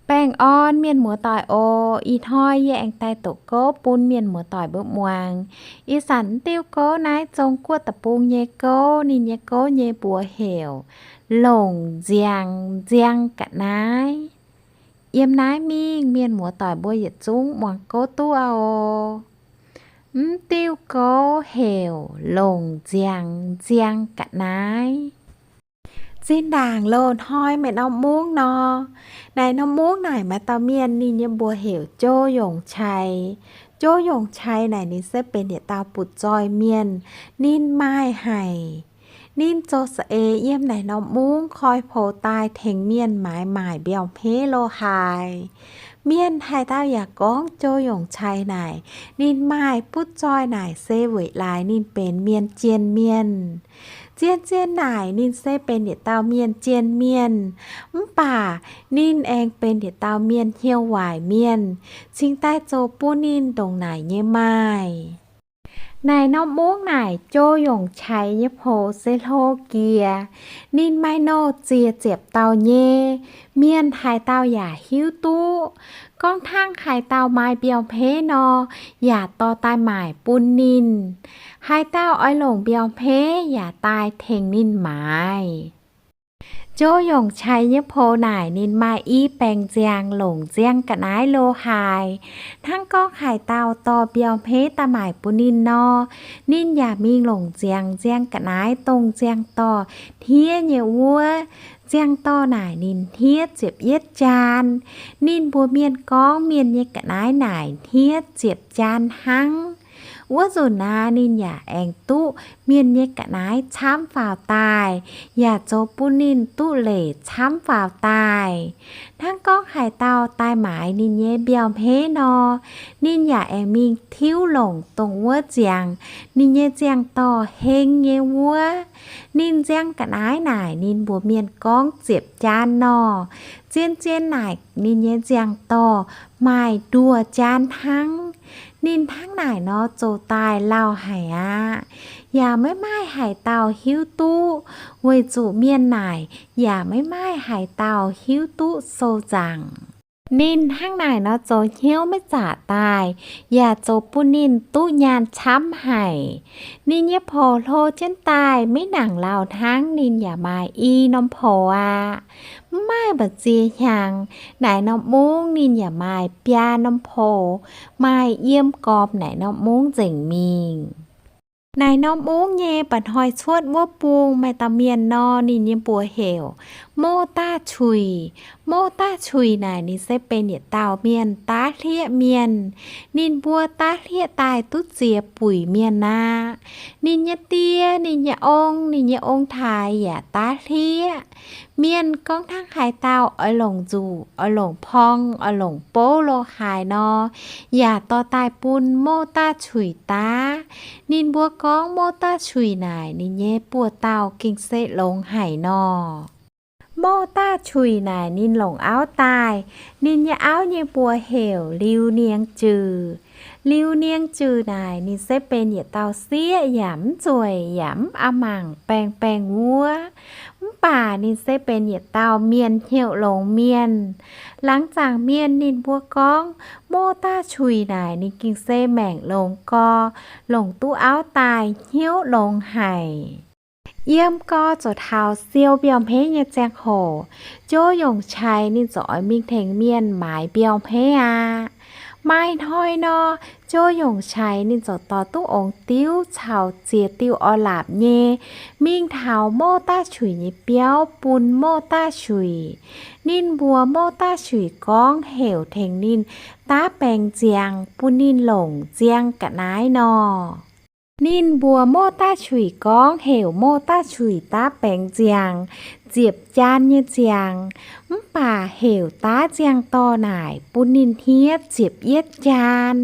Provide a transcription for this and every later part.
Baengh orn mienh muoz-doic oc. Ih hnoi yie aengx daaih doqc gouv bun mienh muoz-doic mbuo muangx. Ih zanc m'diuh gouv naaiv Zong-Guoqv deic-bung nyei gouv. Ninh nyei gouv nyei mbuox heuc Longc Nziangx Nziang Ga'naaiv. Yiem naaiv mingh mienh muoz-doic mbuo yietc zungv muangx gouv duqv oc. M'diuh gouv heuc Longc Nziangx Nziang Ga'naaiv. Zinh ndaangc loz-hnoi maaih norm mungv nor, naaic norm mungv naaic maaih dauh mienh ninh nyei mbuox heuc Jou Yongc Qai. Jou Yongc Qai naaic ninh se benx yietc dauh butv-zoih mienh. Ninh maaih haic. Ninh zoux za'eix yiem naaic norm mungv koi poux daaih tengx mienh maaiz maaic mbiauh hmeiv lo haaix. Mienh haaix dauh yaac gorngv Jou Yongc Qai naaic ninh maaih butv-zoih naaic se weic laaix ninh benx mienh jien mienh. Zien-zien naaic ninh se benx yietc dauh mienh jien mienh, mv baac ninh aengx benx yietc dauh mienh hnyouv waaic mienh, cingx daaih zoux bun ninh ndongc naaic nyei maaih. Naaic norm mungv naaic Jou Yongc Qai nyei poux se hlo jiex. Ninh maaih nouh ziex ziepc dauh nyei. Mienh haaix dauh yaac hiuv duqv. Gorngv hnangv haaix dauh maaih mbiauh hmeiv nor, yaac dorh daaih maaic bun ninh. Haaix dauh oix longc mbiauh hmeiv yaac daaih tengx ninh maaiz. Jou Yongc Qai nyei poux naaic ninh maaih i baengc nziangx longc nziang ga'naaiv lo haaix. Hnangv gorngv haaix dauh dorh mbiauh hmeiv daaih maaic bun ninh nor, ninh yaac mingh longc nziangx nziang ga'naaiv dongh nziang dorh hniev nyei wuov. Nziang dorh naaic ninh hniev ziepc yietv jaan. Ninh mbuox mienh gorngv mienh nyei ga'naaiv naaic hniev ziepc jaan hnangv. Wuov nzunc naaic ninh yaac aengx duqv mienh nyei ga'naaiv camv faaux daaih, yaac zoux bun ninh duqv leic camv faaux daaih. Hnangv gorngv haaix dauh daaih maaiz ninh nyei mbiauh hmeiv nor, ninh yaac aengx mingh tiuv longc dongh wuov ziangx ninh nyei nziang dorh heng nyei wuov. Ninh nziang ga'naaiv naaic ninh mbuox mienh gorngv ziepc jaan nor, zien-zien naaic ninh nyei nziang dorh maaih nduoh jaan hnangv. Ninh hnangv naaic nor zoux daaih lauh haic aqv. Yaac maiv maaih haaix dauh hiuv duqv, weic zuqc mienh naaic yaac maiv maaih haaix dauh hiuv duqv sou nzaangc. Ninh hnangv naaic nor zoux hnyouv maiv zaqc daaih, yaac zoux bun ninh duqv nyaanh camv haic. Ninh nyei poux hlo jienv daaih maiv nangc lauh hnangv, ninh yaac maaih i norm poux aqv. Mv maaih mbu'ziex hnyangx, naaic norm mungv ninh yaac maaih biaa norm poux, maaih yiem gormx naaic norm mungv nzengc mingh. Naaic norm mungv nyei mba'hnoi cuotv wuov bung maaih dauh mienh nor, ninh nyei mbuox heuc Mouv Daav Cuic. Mouv Daav Cuic naaic ninh se benx yietc dauh mienh daav hlieqv mienh. Ninh mbuo daav hlieqv daaih duqv ziex buic mienh aqv. Ninh nyei die, ninh nyei ong, ninh nyei ong-taaix yaac daav hlieqv. Mienh gorngv hnangv haaix dauh oix longc nzuqc, oix longc porng, oix longc bouv lo haaix nor, yaac dorh daaih bun Mouv Daav Cuic daav. Ninh mbuo gorngv Mouv Daav Cuic naaic ninh nyei buoz-dauh gengh se longx haic nor. Mouv Daav Cuic naaic ninh longc auv daaih. Ninh nyei auv nyei mbuox heuc Liuz Niangx Juic. Liuz Niangx Juic naaic ninh se benx yietc dauh sieqv yaac mv nzueic yaac mv a'mangc baeng-baeng wuov. Mv baac ninh se benx yietc dauh mienh hnyouv longx mienh. Laangz zaangc mienh ninh mbuo gorngv Mouv Daav Cuic naaic ninh gengh se maengc longx gorx, longc duqv auv daaih hnyouv longx haic. Yiem gorx zoux taux siou mbiauh hmeiv nyei ziangh hoc, Jouv Yongc Cai ninh ziouc oix mingh tengx mienh maaiz mbiauh hmeiv aqv. Maaih hnoi nor, Jouv Yongc Cai ninh ziouc dorh duqv ong-diuv caux ziex diuh orv-laapc nyei mingh taux Mouv Daav Cuic nyei biauv bun Mouv Daav Cuic. Ninh mbuox Mouv Daav Cuic gorngv heuc tengx ninh daav baengc nziangx bun ninh longc nziang ga'naaiv nor. Ninh mbuox Mouv Daav Cuic gorngv heuc Mouv Daav Cuic daav baengc nziangx ziepc jaan nyei nziangx, mv baac heuc daav nziang dorh naaic bun ninh hniev ziepc yietv jaan.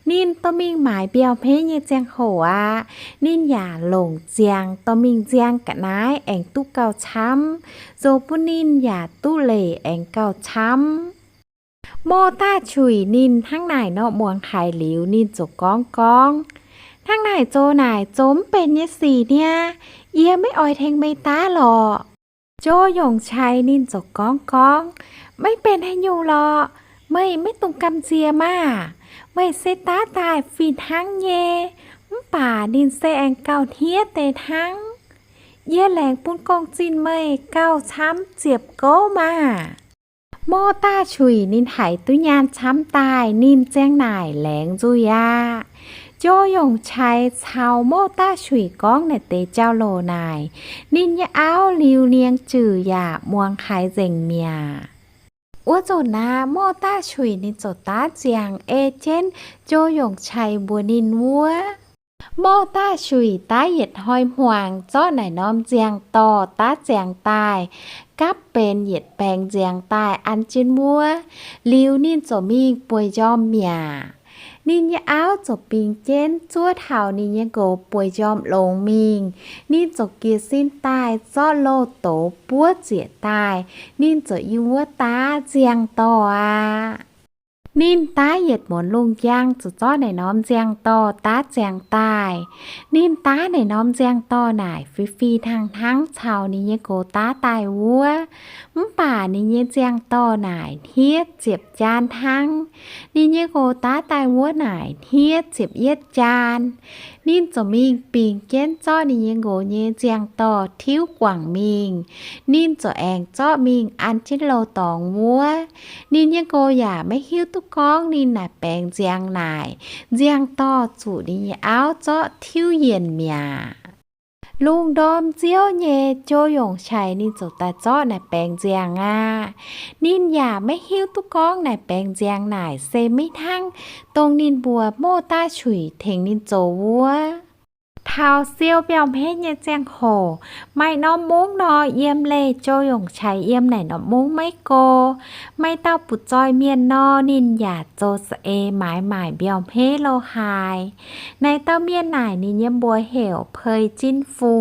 Ninh dorh mingh maaiz mbiauh hmeiv nyei ziangh hoc aqv, ninh yaac longc ziangx dorh mingh nziang ga'naaiv aengx duqv gauh camv, zoux bun ninh yaac duqv leic aengx gauh camv. Mouv Daav Cuic ninh hnangv naaic nor muangx haiz liuz, ninh ziouc gorngv gorngv, Hnangv naaic zoux naaic zoux mv benx nyei sic niaa. Yie maiv oix tengx meih daav lorqc. Joux Yongc Cai ninh ziouc gorngv gorngv, Maiv benx haaix nyungc lorqc. Meih maiv dungx gamh nziex maah! Meih se daav daaih fih hnangv nyei, mv baac ninh se aengx gauh hniev deix hnangv. Yie laengz bun gong-zinh meih gauh camv ziepc gouv maah! Morv Daav Suic ninh haiz duqv nyaanh camv daaih, ninh ziang naaic laengz nzuih aqv. Joux Yongc Cai caux Morv Daav Suic gorngv naaic deix jauv-louc naaic, ninh nyei auv Liuz Nieng Juyc yaac muangx haiz nzengc mi'aqv. Wuov nzunc naaiv, Morv Daav Suic ninh ziouc daav ziangx ei jienv Joux Yongc Cai mbuox ninh wuov. Morv Daav Suic daav yietc hnoi hmuangx zorqv naaic norm nziang-dorh daav ziangx daaih, gapv benx yietc baengx nziangx daaih an jienv wuov. Liuz ninh ziouc mingh bueix njormh mi'aqv. Ninh nyei auv ziouc bingx jienv zuov taux ninh nyei nqox bueix njormh longx mingh. Ninh ziouc jiez sin daaih zorqv loz douz buov ziec daaih. Ninh ziouc yiem wuov daav nziang-dorh aqv. Ninh daav yietc muonz lungh njang ziouc zorqv naaic norm nziang-dorh daav ziangx daaih. Ninh daav naaic norm nziang-dorh naaic fih fih hnangv hnangv caux ninh nyei nqox daav daaih wuov. Mv baac ninh nyei nziang-dorh naaic hniev ziepc jaan hnangv. Ninh nyei nqox daav daaih wuov naaic hniev ziepc yietv jaan. Ninh ziouc mingh bingx jienv zorqv ninh nyei nqox nyei nziang-dorh tiuv guangc mingh. Ninh ziouc aengx zorqv mingh an jienv loz-dorngx wuov. Ninh nyei nqox yaac maiv hiuv duqv gorngv ninh naaic baengx nziang naaic, nziang-dorh zuqc ninh nyei auv zorqv tiuv yienc mi'aqv. Lungh ndorm nziouv nyei, Joux Yongc Cai ninh ziouc daaih zorqv naaic baengx nziang aqv. Ninh yaac maiv hiuv duqv gorngv naaic baengx nziang naaic se maiv hnangv dongh ninh mbuox Morv Daav Suic tengx ninh zoux wuov. Taux siou mbiauh hmeiv nyei ziangh hoc, maaih norm mungv nor, yiem leih Joux Yongc Cai yiem naaic norm mungv maiv go. Maaih dauh butv-zoih mienh nor, ninh yaac zoux za'eix maaiz maaic mbiauh hmeiv lo haaix. Naaic dauh mienh naaic ninh nyei mbuox heuc Peix Jin Fu.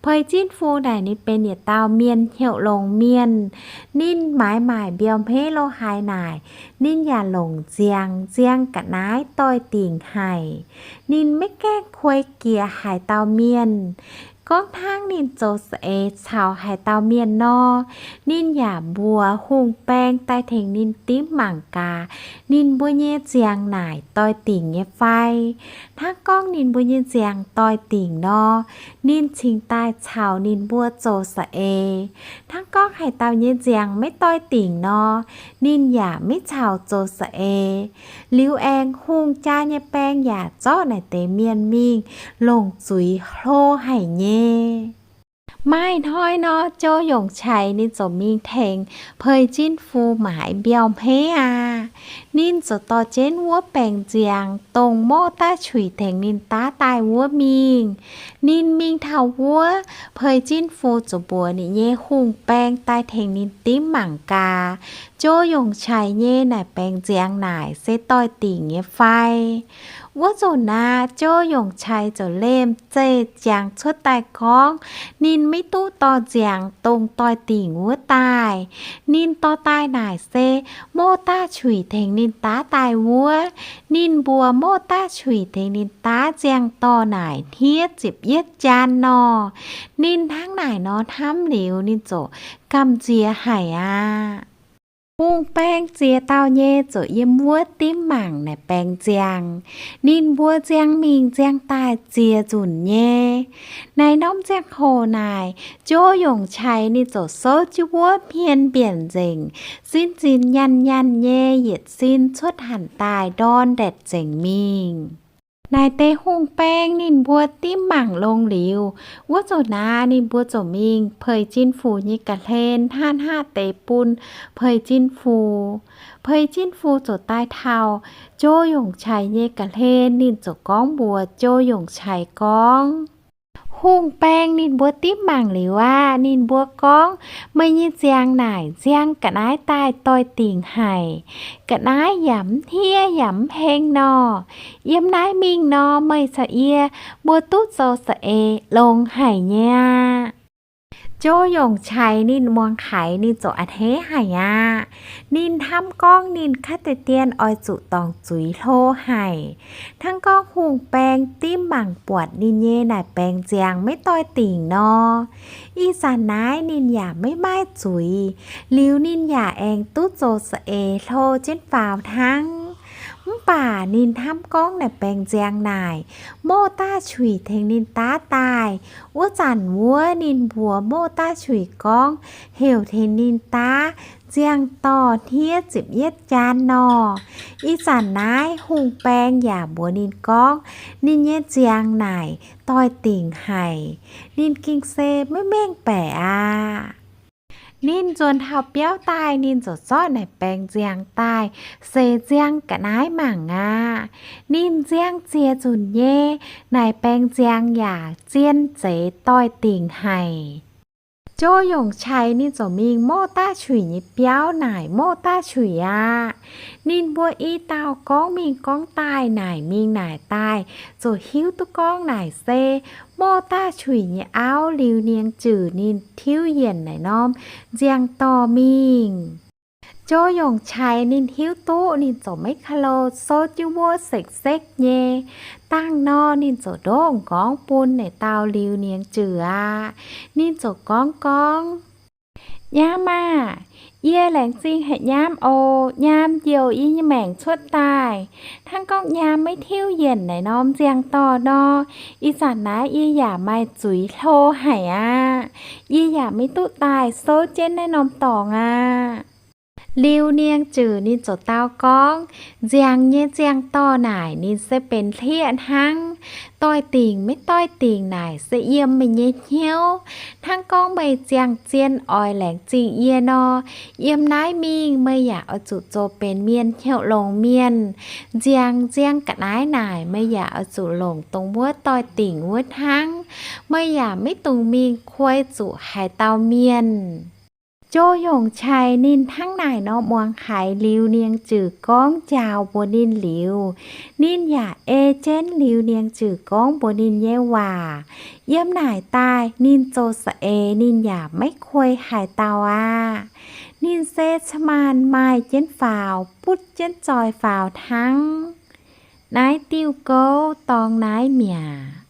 Peix Jin Fu naaic ninh benx yietc dauh mienh hnyouv longx mienh. Ninh maaiz maaic mbiauh hmeiv lo haaix naaic, ninh yaac longc nziang nziang ga'naaiv doix-dingc haic. Ninh maiv gaengh kuei jiex haaix dauh mienh. Gorngv hnangv ninh zoux za'eix caux haaix dauh mienh nor, ninh yaac mbuox hungh baeng daaih tengx ninh dimv mangc gaax, ninh mbuo nyei nziang naaic doix-dingc nyei fai. Hnangv gorngv ninh mbuo nyei nziang doix-dingc nor, ninh cingx daaih caux ninh mbuo zoux za'eix. Hnangv gorngv haaix dauh nyei nziang maiv doix-dingc nor, ninh yaac maiv caux zoux za'eix. Liuz aengx hungh jaa nyei baeng yaac zorqv naaic deix mienh mingh longc zuiz hlo haic nyei. Maaih hnoi nor, Joux Yongc Cai ninh ziouc mingh tengx Peix Jin Fu maaiz mbiauh hmeiv aqv. Ninh ziouc dorh jienv wuov baengx nziang dongh Morv Daav Suic tengx ninh daav daaih wuov mingh. Ninh mingh taux wuov, Peix Jin Fu ziouc mbuox ninh nyei hungh baeng daaih tengx ninh dimv mangc gaax, Joux Yongc Cai nyei naaic baengx nziang naaic se doix-dingc nyei fai. Wuov nzunc naaiv, Joux Yongc Cai ziouc lemh zeih jangx cuotv daaih gorngv, ninh maiv duqv dorh nziang dongh doix-dingc wuov daaih. Ninh dorh daaih naaic se Morv Daav Suic tengx ninh daav daaih wuov. Ninh mbuox Morv Daav Suic tengx ninh daav nziang-dorh naaic hniev ziepc yietv jaan nor. Ninh hnangv naaic nor hnamv liuz, ninh ziouc gamh nziex haic aqv. Hungh baeng ziex dauh nyei ziouc yiem wuov dimv mangc naaic baengx nziang. Ninh mbuo nziang mingh nziang daaih ziex nzunc nyei. Naaiv norm ziangh hoc naaic, Joux Yongc Cai ninh ziouc souv jienv wuov hmien mbienc nzengc, sin-zinh nyanh nyanh nyei yietc sin cuotv hanc daaih ndorn ndaetc nzengc mingh. Naaic deix hungh baeng ninh mbuo dimv mangc longx liuz, wuov nzunc naaiv ninh mbuo ziouc mingh Peix Jin Fu nyei ga'hlen hnangv hnangv deix bun Peix Jin Fu. Peix Jin Fu ziouc daaih taux Joux Yongc Cai nyei ga'hlen, ninh ziouc gorngv mbuox Joux Yongc Cai gorngv, hungh baeng ninh mbuo dimv mangc liuz aqv. Ninh mbuo gorngv, meih nyei nziang naaic nziang ga'naaiv daaih doix-dingc haic. Ga'naaiv yaac mv hniev yaac mv heng nor. Yiem naaiv mingh nor, meih caux yie mbuo duqv zoux za'eix longx haic nyei aqv. Jouv Yongc Cai ninh muangx haiz ninh ziouc a'hneiv haic aqv. Ninh hnamv gorngv ninh kaav deix dien oix zuqc dorngc zuiz hlo haic, hnangv gorngv hungh baeng dimv mangc buatc ninh nyei naaic baeng nziangx maiv doix-dingc nor, ih zanc naaiv ninh yaac maiv maaih zuiz. Liuz ninh yaac aengx duqv zoux za'eix hlo jienv faaux hnangv. Mv baac ninh hnamv gorngv naaic baeng nziangx naaic, Mouv Daav Cuic tengx ninh daav daaih. Wuov zanc wuov ninh mbuox Mouv Daav Cuic gorngv heuc tengx ninh daav nziang dorh hniev ziepc yietv jaan nor. Ih zanc naaiv hungh baeng yaac mbuox ninh gorngv ninh nyei nziangx naaic doix-dingc haic. Ninh gengh se maiv mengh baeqc aqv. Ninh nzuonx taux biauv daaih, ninh ziouc zorqv naaic baeng nziangx daaih seix nziang ga'naaiv mangc aqv. Ninh nziang ziex nzunc nyei, naaic baeng nziangx yaac zien zeiz doix-dingc haic. Jouv Yongc Cai ninh ziouc mingh Mouv Daav Cuic nyei biauv naaic Mouv Daav Cuic aqv. Ninh mbuo i dauh gorngv mingh gorngv daaih naaic mingh naaic daaih, ziouc hiuv duqv gorngv naaic se Mouv Daav Cuic nyei auv Liuz Nieng Zhiuc ninh tiuv yienc naaic norm nziang dorh mingh. Jouv Yongc Cai ninh hiuv duqv, ninh ziouc maiv ka'lo souv jienv wuov sekv-sekv nyei. Dangh nor ninh ziouc ndoqv m'nqorngv bun naaic dauh Liuz Nieng Zhiuc aqv. Ninh ziouc gorngv gorngv, Nyaam aah! Yie laengz zingh haic nyaam oc. Nyaam njoux yie nyei maengc cuotv daaih, hnangv gorngv nyaam maiv tiuv yienc naaic norm nziang dorh nor, ih zanc naaiv yie yaac maaih zuiz hlo haic aqv. Yie yaac maiv duqv daaih souv jienv naaiv norm dorngx aqv. Liuz Nieng Zhiuc ninh ziouc dau gorngv, Nziangx nyei nziang dorh naaic ninh se benx hlieqv hnangv. Doix-dingc maiv doix-dingc naaic se yiem meih nyei hnyouv. Hnangv gorngv meih ziangh zien oix laengz zingh yie nor, yiem naaiv mingh meih yaac oix zuqc zoux benx mienh hnyouv longx mienh. Nziangx nziang ga'naaiv naaic meih yaac oix zuqc longc dongh wuov doix-dingc wuov hnangv. Meih yaac maiv dungx mingh kuei zuqc haaix dauh mienh. Jouv Yongc Cai ninh hnangv naaic nor muangx haiz Liuz Nieng Zhiuc gorngv njaaux mbuox ninh liuz, ninh yaac ei jienv Liuz Nieng Zhiuc gorngv mbuox ninh nyei waac. Yiem naaic daaih ninh zoux za'eix ninh yaac maiv kuei haaix dauh aqv. Ninh se ca'maanc maaih jienv faaux, butv jienv zoih faaux hnangv. Naaiv diuh gouv dorngx naaiv mi'aqv.